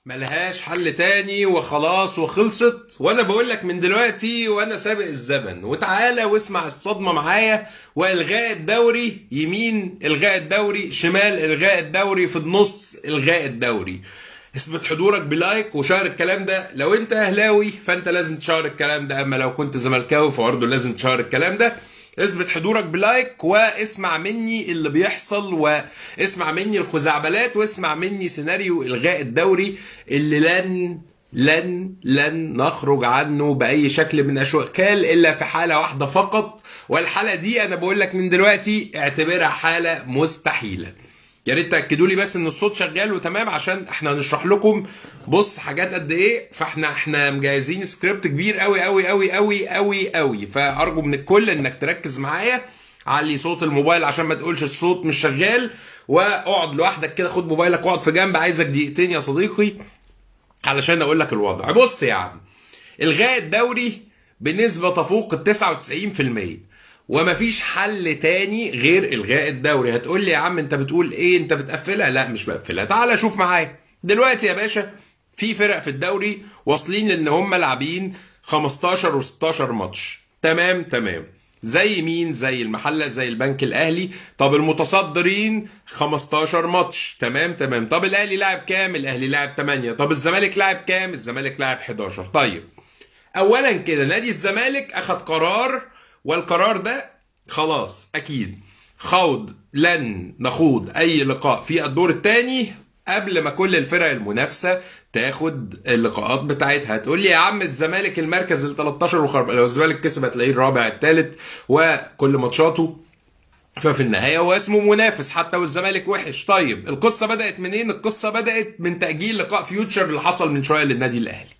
ملهاش حل تاني وخلاص وخلصت. وانا بقول لك من دلوقتي وانا سابق الزمن، وتعالى واسمع الصدمة معايا. والغاء الدوري يمين، الغاء الدوري شمال، الغاء الدوري في النص، الغاء الدوري. اثبت حضورك ب like و share الكلام ده. لو انت اهلاوي فانت لازم تشار الكلام ده، اما لو كنت زملكاوي فبرضه لازم تشار الكلام ده. اثبت حضورك ب like واسمع مني اللي بيحصل، واسمع مني الخزعبلات، واسمع مني سيناريو الغاء الدوري اللي لن لن لن نخرج عنه باي شكل من اشكال الا في حاله واحدة فقط، والحالة دي انا بقول لك من دلوقتي اعتبرها حاله مستحيلة. يا ريت تاكدوا لي بس ان الصوت شغال وتمام، عشان احنا هنشرح لكم بص حاجات قد ايه. فاحنا مجهزين سكريبت كبير قوي قوي قوي قوي قوي قوي، فارجو من الكل انك تركز معايا. علي صوت الموبايل عشان ما تقولش الصوت مش شغال، واقعد لوحدك كده، خد موبايلك واقعد في جنب، عايزك دقيقتين يا صديقي علشان اقول لك الوضع. بص يا عم، الغاء الدوري بنسبة تفوق ال 99%، ومفيش حل تاني غير الغاء الدوري. هتقول لي يا عم انت بتقول ايه، انت بتقفلها؟ لا مش بقفلها، تعال شوف معايا دلوقتي يا باشا. في فرق في الدوري واصلين ان هم لاعبين 15 و16 ماتش، تمام تمام. زي مين؟ زي المحلة، زي البنك الاهلي. طب المتصدرين 15 ماتش، تمام تمام. طب الاهلي لعب كام؟ الاهلي لعب 8. طب الزمالك لعب كام؟ الزمالك لعب 11. طيب اولا كده نادي الزمالك اخذ قرار، والقرار ده خلاص اكيد خوض، لن نخوض اي لقاء في الدور الثاني قبل ما كل الفرق المنافسة تاخد اللقاءات بتاعتها. هتقول لي يا عم الزمالك المركز ال 13 وخرب، لو الزمالك كسب هتلاقيه الرابع الثالث وكل ماتشاته، ففي النهاية هو اسمه منافس حتى والزمالك وحش. طيب القصة بدات منين؟ القصة بدات من تاجيل لقاء فيوتشر اللي حصل من شوية للنادي الاهلي.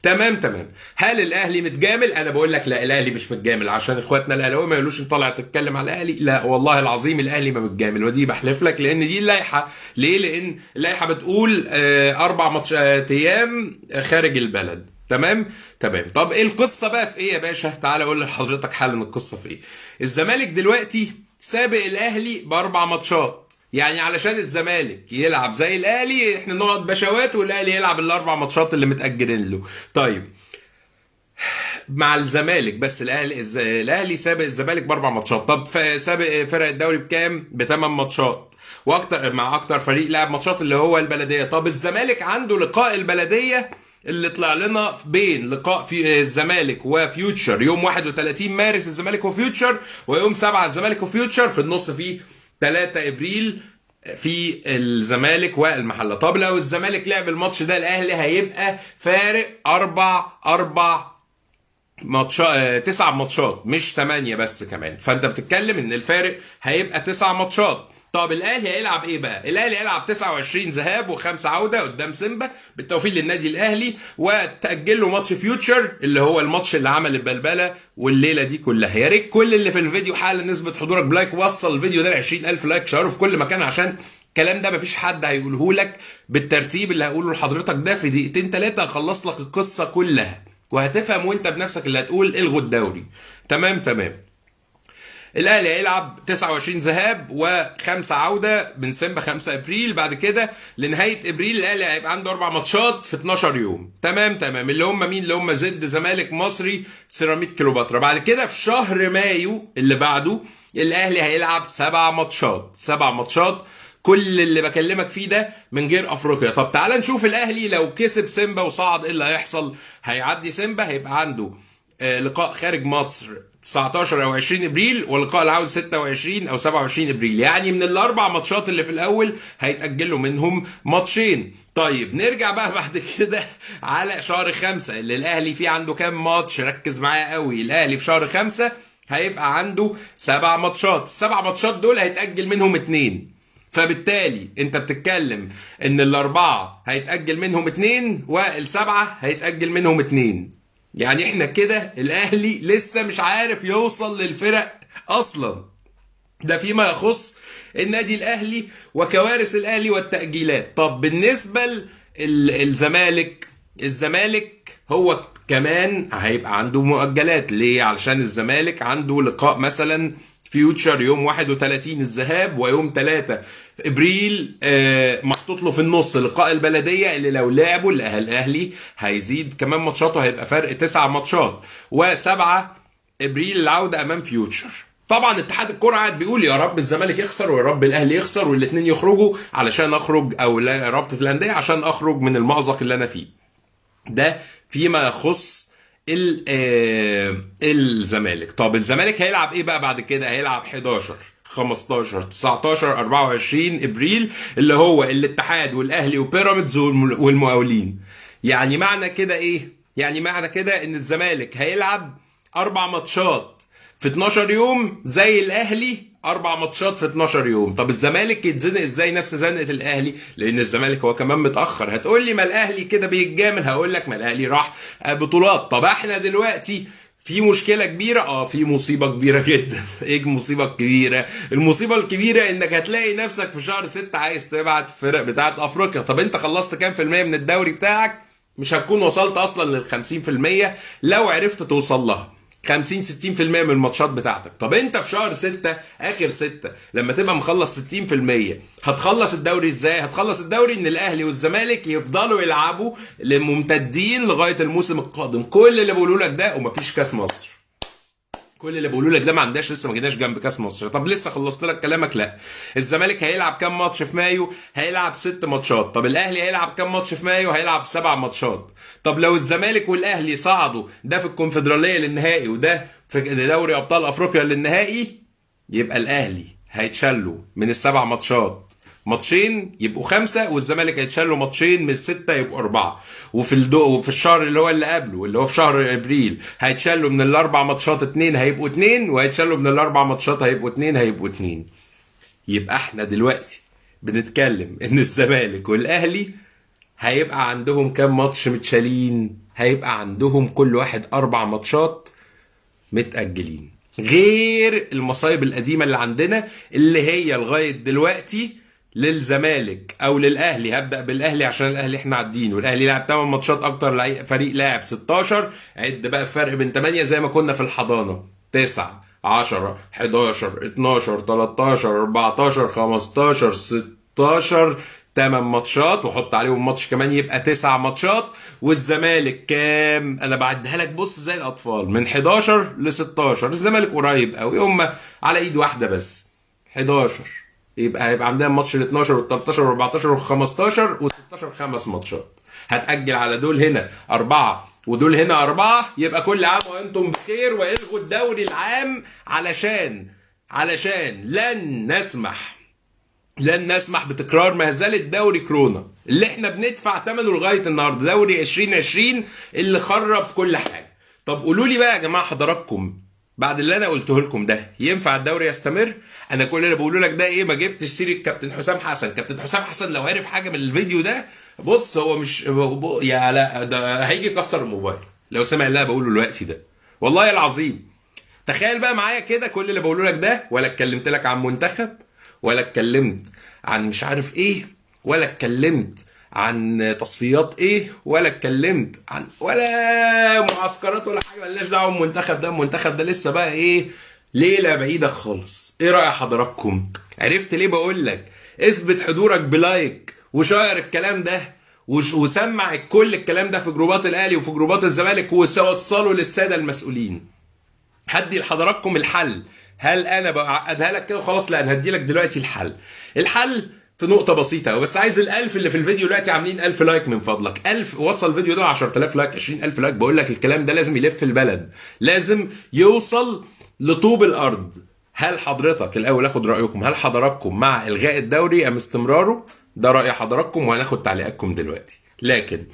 تمام تمام. هل الاهلي متجامل؟ انا بقول لك لا، الاهلي مش متجامل، عشان اخواتنا الاهلاوية ما يقولوش انت طالع تتكلم على الاهلي. لا والله العظيم الاهلي ما متجامل، ودي بحلف لك، لان دي اللائحة. ليه؟ لان اللائحة بتقول 4 ماتشات ايام خارج البلد. تمام تمام. طب ايه القصة بقى في ايه يا باشا؟ تعال اقول لحضرتك حالا القصة في ايه. الزمالك دلوقتي سابق الاهلي ب4 ماتشات، يعني علشان الزمالك يلعب زي الاهلي احنا نقعد بشوات، والاهلي يلعب ال4 ماتشات اللي متاجلين له. طيب مع الزمالك بس، الاهلي سابق الزمالك ب4 ماتشات. طب سابق فرق الدوري بكام؟ ب8 ماتشات، واكتر مع اكتر فريق لعب ماتشات اللي هو البلدية. طب الزمالك عنده لقاء البلدية اللي طلع لنا بين لقاء في الزمالك وفيوتشر يوم 31 مارس الزمالك وفيوتشر، ويوم 7 الزمالك وفيوتشر، في النص في 3 ابريل في الزمالك والمحله. طب لو الزمالك لعب الماتش ده الاهلي هيبقى فارق 4 ماتشات، 9 ماتشات مش 8 بس كمان، فانت بتتكلم ان الفارق هيبقى 9 ماتشات. طب الاهلي هيلعب ايه بقى؟ الاهلي هيلعب 29 ذهاب و5 عوده قدام سيمبا، بالتوفيق للنادي الاهلي، وتاجل له ماتش فيوتشر اللي هو الماتش اللي عمل البلبلة والليلة دي كلها. يا ريت كل اللي في الفيديو حالا نسبه حضورك ب like، وصل الفيديو ده ل 20000 like، شيره في كل مكان، عشان الكلام ده مفيش حد هيقوله لك بالترتيب اللي هقوله لحضرتك ده. في دقيقتين 3 هخلص لك القصة كلها، وهتفهم وانت بنفسك اللي هتقول الغوا الدوري. تمام تمام. الاهلي هيلعب 29 ذهاب و5 عوده من سيمبا 5 ابريل. بعد كده لنهاية ابريل الاهلي هيبقى عنده 4 ماتشات في 12 يوم. تمام تمام. اللي هم مين؟ اللي هم زد، زمالك، مصري، سيراميك كليوباترا. بعد كده في شهر مايو اللي بعده الاهلي هيلعب 7 ماتشات، 7 ماتشات، كل اللي بكلمك فيه ده من غير افريقيا. طب تعال نشوف الاهلي لو كسب سيمبا وصعد ايه اللي هيحصل. هيعدي سيمبا، هيبقى عنده لقاء خارج مصر 19 او 20 ابريل، ولقاء العودة 26 او 27 ابريل. يعني من ال4 ماتشات اللي في الاول هيتاجلوا منهم ماتشين. طيب نرجع بقى بعد كده على شهر 5 اللي الاهلي فيه عنده كام ماتش؟ ركز معايا قوي. الاهلي في شهر 5 هيبقى عنده 7 ماتشات، ال7 ماتشات دول هيتاجل منهم 2، فبالتالي انت بتتكلم ان ال4 هيتاجل منهم 2 وال7 هيتاجل منهم 2. يعني احنا كده الاهلي لسه مش عارف يوصل للفرق اصلا. ده فيما يخص النادي الاهلي وكوارث الاهلي والتأجيلات. طب بالنسبة للزمالك، الزمالك هو كمان هيبقى عنده مؤجلات. ليه؟ علشان الزمالك عنده لقاء مثلا فيوتشر يوم 31 الذهاب، ويوم 3 ابريل محطوط له في النص لقاء البلدية اللي لو لعبوا الاهلي هيزيد كمان ماتشاته، هيبقى فرق 9 ماتشات، و7 ابريل العودة امام فيوتشر. طبعا اتحاد الكره قاعد بيقول يا رب الزمالك يخسر ويا رب الاهلي يخسر والاثنين يخرجوا علشان اخرج، او رابطه الاندية عشان اخرج من المأزق اللي انا فيه ده فيما يخص الزمالك. طب الزمالك هيلعب ايه بقى بعد كده؟ هيلعب 11 15 19 24 ابريل اللي هو الاتحاد والاهلي وبيراميدز والمقاولين. يعني معنى كده ايه؟ يعني معنى كده ان الزمالك هيلعب 4 ماتشات في 12 يوم زي الاهلي 4 ماتشات في 12 يوم. طب الزمالك يتزنق ازاي نفس زنقه الاهلي؟ لان الزمالك هو كمان متاخر. هتقول لي ما الاهلي كده بيتجامل، هقول لك ما الاهلي راح بطولات. طب احنا دلوقتي في مشكلة كبيرة، في مصيبة كبيرة جدا. ايه المصيبة الكبيرة؟ المصيبة الكبيرة انك هتلاقي نفسك في شهر 6 عايز تبعت فرق بتاعت افريقيا. طب انت خلصت كام في المية من الدوري بتاعك؟ مش هتكون وصلت اصلا لل 50% لو عرفت توصل لها، 50 60% من الماتشات بتاعتك. طب انت في شهر 6 اخر 6 لما تبقى مخلص 60% هتخلص الدوري ازاي؟ هتخلص الدوري ان الاهلي والزمالك يفضلوا يلعبوا لممتدين لغاية الموسم القادم. كل اللي بقوله لك ده ومفيش كاس مصر. كل اللي بقوله لك ده ما عندناش، لسه ما جيناش جنب كاس مصر. طب لسه خلصت لك كلامك؟ لا. الزمالك هيلعب كام ماتش في مايو؟ هيلعب 6 ماتشات. طب الاهلي هيلعب كام ماتش في مايو؟ هيلعب 7 ماتشات. طب لو الزمالك والاهلي صعدوا ده في الكونفدراليه للنهائي وده في دوري ابطال افريقيا للنهائي، يبقى الاهلي هيتشلوا من ال7 ماتشات ماتشين يبقوا 5، والزمالك هيتشالوا ماتشين من 6 يبقوا 4. وفي الشهر اللي هو اللي قبله اللي هو في شهر ابريل هيتشالوا من ال4 ماتشات 2 هيبقوا 2، وهيتشالوا من ال4 ماتشات هيبقوا 2 هيبقوا 2. يبقى احنا دلوقتي بنتكلم ان الزمالك والاهلي هيبقى عندهم كام ماتش متشالين؟ هيبقى عندهم كل واحد 4 ماتشات متأجلين، غير المصايب القديمة اللي عندنا اللي هي لغاية دلوقتي للزمالك او للاهلي. هبدا بالاهلي عشان الاهلي احنا عدينه، والاهلي لعب 8 ماتشات اكتر فريق لاعب 16. عد بقى الفرق بين 8 زي ما كنا في الحضانة، 9 10 11 12 13 14 15 16، 8 ماتشات وحط عليهم ماتش كمان يبقى 9 ماتشات. والزمالك كام؟ انا بعدها لك بص زي الاطفال، من 11 ل 16. الزمالك قريب قوي، هم على ايد واحدة بس، 11 يبقى هيبقى عندنا ماتش ال 12 وال 13 وال 14 وال 15 وال 16، 5 ماتشات. هتأجل على دول هنا 4 ودول هنا 4، يبقى كل عام وانتم بخير. والغوا الدوري العام علشان لن نسمح بتكرار مهزله دوري كورونا اللي احنا بندفع ثمنه لغاية النهارده، دوري 2020 اللي خرب كل حاجة. طب قولوا لي بقى يا جماعة حضراتكم بعد اللي انا قلته لكم ده ينفع الدوري يستمر؟ انا كل اللي بقوله لك ده ايه؟ ما جبتش سيره كابتن حسام حسن. كابتن حسام حسن لو عرف حاجة من الفيديو ده بص هو مش يا لا ده هيجي يكسر الموبايل لو سمع اللي انا بقوله دلوقتي ده، والله العظيم. تخيل بقى معايا كده كل اللي بقوله لك ده، ولا اتكلمت لك عن منتخب، ولا اتكلمت عن مش عارف ايه، ولا اتكلمت عن تصفيات ايه، ولا اتكلمت عن ولا معسكرات ولا حاجة، مالناش دعوه بالمنتخب ده. المنتخب ده لسه بقى ايه، ليلة بعيدة خالص. ايه راي حضراتكم؟ عرفت ليه بقول لك اثبت حضورك ب like و share الكلام ده وسمع كل الكلام ده في جروبات الاهلي وفي جروبات الزمالك ووصله للسادة المسؤولين. هدي لحضراتكم الحل. هل انا بعقدها لك كده وخلاص؟ لا، انا هدي لك دلوقتي الحل. الحل في نقطة بسيطة، بس عايز ال1000 اللي في الفيديو دلوقتي عاملين 1000 like من فضلك. 1000 وصل الفيديو ده 10000 like، 20000 like. بقول لك الكلام ده لازم يلف البلد، لازم يوصل لطوب الأرض. هل حضرتك الأول اخد رأيكم، هل حضراتكم مع إلغاء الدوري أم استمراره؟ ده رأي حضراتكم وهناخد تعليقاتكم دلوقتي. لكن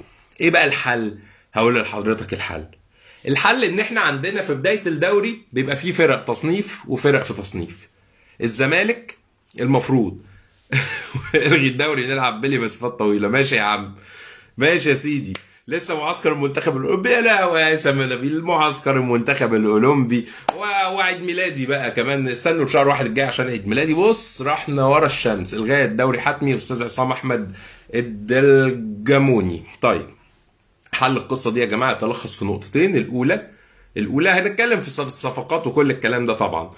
إيه بقى الحل؟ هقول لحضرتك الحل. الحل إن إحنا عندنا في بداية الدوري بيبقى فيه فرق تصنيف وفرق في تصنيف. الزمالك المفروض الغي الدوري نلعب بلي مسافات طويلة. ماشي يا عم، ماشي يا سيدي. لسه معسكر المنتخب الاولمبي، لا يا هيثم نبيل، معسكر المنتخب الاولمبي وعيد ميلادي بقى كمان، استنوا لشهر 1 الجاي عشان عيد ميلادي. بص رحنا ورا الشمس. الغاء الدوري حتمي، استاذ عصام احمد الدلجموني. طيب حل القصة دي يا جماعة تلخص في نقطتين. الاولى هنتكلم في الصفقات وكل الكلام ده طبعا.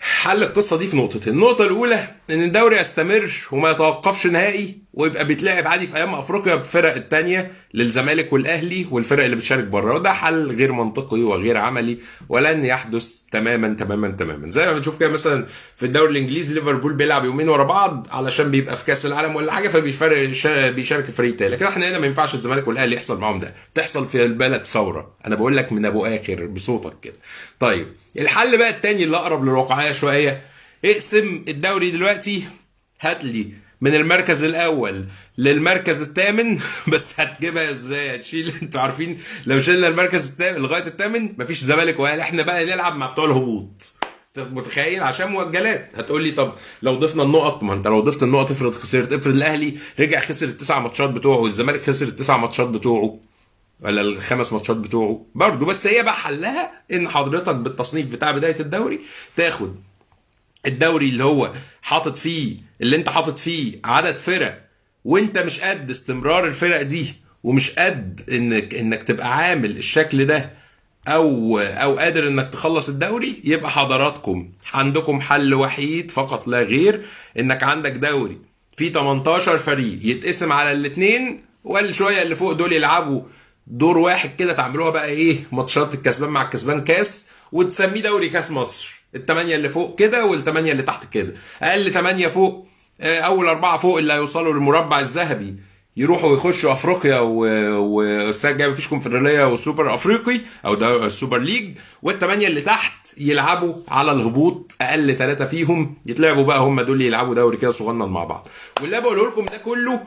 حل القصة دي في نقطتين. النقطة الاولى ان الدوري يستمر وما يتوقفش نهائي، ويبقى بيتلعب عادي في ايام افريقيا بفرق التانية للزمالك والاهلي والفرق اللي بتشارك بره، وده حل غير منطقي وغير عملي ولن يحدث تماما تماما تماما. زي ما بنشوف كده مثلا في الدوري الانجليزي ليفربول بيلعب يومين ورا بعض علشان بيبقى في كاس العالم ولا حاجة، فبيشارك فريق تاني. لكن احنا هنا ما ينفعش الزمالك والاهلي يحصل معاهم ده، تحصل في البلد ثورة. انا بقول لك من ابو اخر بصوتك كده. طيب الحل بقى التاني اللي اقرب للواقعيه شوية، اقسم الدوري دلوقتي، هات لي من المركز الاول للمركز الثامن. بس هتجيبها ازاي؟ هتشيل، انتوا عارفين لو شلنا المركز الثامن لغاية الثامن مفيش زمالك واهلي، احنا بقى نلعب مع بتوع الهبوط. متخيل؟ عشان مؤجلات. هتقول لي طب لو ضفنا النقط، ما انت لو ضفت النقط افرض خسرت، افرض الاهلي رجع خسر التسع ماتشات بتوعه والزمالك خسر التسع ماتشات بتوعه ولا الخمس ماتشات بتوعه برضه. بس هي بقى حلها ان حضرتك بالتصنيف بتاع بداية الدوري تاخد الدوري اللي هو حاطط فيه، اللي انت حاطط فيه عدد فرق، وانت مش قد استمرار الفرق دي، ومش قد انك تبقى عامل الشكل ده او قادر انك تخلص الدوري. يبقى حضراتكم عندكم حل وحيد فقط لا غير، انك عندك دوري فيه 18 فريق يتقسم على الاثنين، والشويه اللي فوق دول يلعبوا دور واحد كده، تعملوها بقى ايه، ماتشات الكسبان مع الكسبان كاس، وتسميه دوري كاس مصر. الثمانية اللي فوق كده والثمانية اللي تحت كده، اقل 8 فوق، اول 4 فوق اللي هيوصلوا للمربع الذهبي يروحوا يخشوا افريقيا، والسنة الجاية مفيش كونفدراليه وسوبر افريقي او ده ال super league، والثمانية اللي تحت يلعبوا على الهبوط، اقل 3 فيهم يتلعبوا بقى، هم دول يلعبوا دوري كده صغنن مع بعض. واللي بقوله لكم ده كله،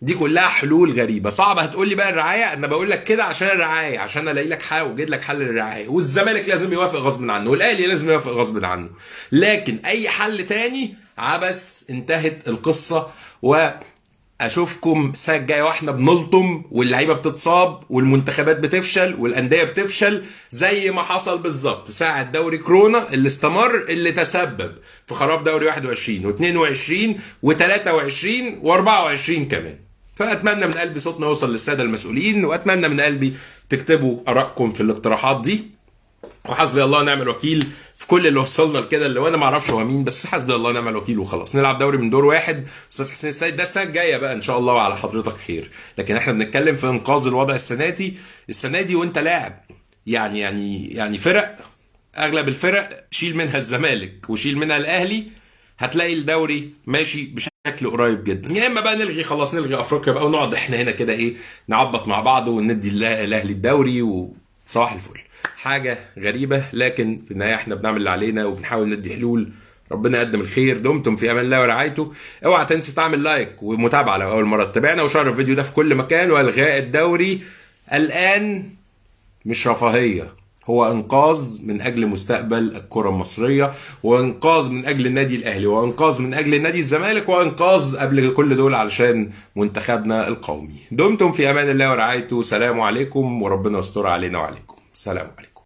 دي كلها حلول غريبة صعبة. هتقول لي بقى الرعاية، انا بقول لك كده عشان الرعاية، عشان الاقي لك حل واوجد لك حل للرعاية. والزمالك لازم يوافق غصب عنه، والاهلي لازم يوافق غصب عنه، لكن اي حل تاني عبس. انتهت القصة، واشوفكم السنة الجاية واحنا بنلطم، واللعيبة بتتصاب، والمنتخبات بتفشل، والاندية بتفشل، زي ما حصل بالظبط ساعة دوري كورونا اللي استمر، اللي تسبب في خراب دوري 21 و22 و23 و24 كمان. فاتمنى من قلبي صوتنا يوصل للسادة المسؤولين، واتمنى من قلبي تكتبوا ارائكم في الاقتراحات دي. وحسبي الله ونعم الوكيل في كل اللي وصلنا لكده، اللي وانا ما اعرفش هو مين، بس حسبي الله ونعم الوكيل وخلاص. نلعب دوري من دور واحد. استاذ حسين السيد، ده السنة الجاية بقى ان شاء الله وعلى حضرتك خير، لكن احنا بنتكلم في انقاذ الوضع السنة دي وانت لاعب يعني يعني يعني فرق، اغلب الفرق شيل منها الزمالك وشيل منها الاهلي، هتلاقي الدوري ماشي بشكل قريب جدا. يا اما بقى نلغي، خلاص نلغي افريقيا بقى، ونقعد احنا هنا كده ايه، نعبط مع بعض وندي الاهلي الدوري وصباح الفل. حاجة غريبة، لكن في النهاية احنا بنعمل اللي علينا وبنحاول ندي حلول. ربنا يقدم الخير. دمتم في امان الله ورعايته. اوعى تنسى تعمل like ومتابعة لو اول مرة تتابعنا، و share الفيديو ده في كل مكان. والغاء الدوري الان مش رفاهية، هو انقاذ من اجل مستقبل الكره المصرية، وانقاذ من اجل النادي الاهلي، وانقاذ من اجل نادي الزمالك، وانقاذ قبل كل دول علشان منتخبنا القومي. دمتم في امان الله ورعايته. سلام عليكم، وربنا يستر علينا وعليكم. سلام عليكم.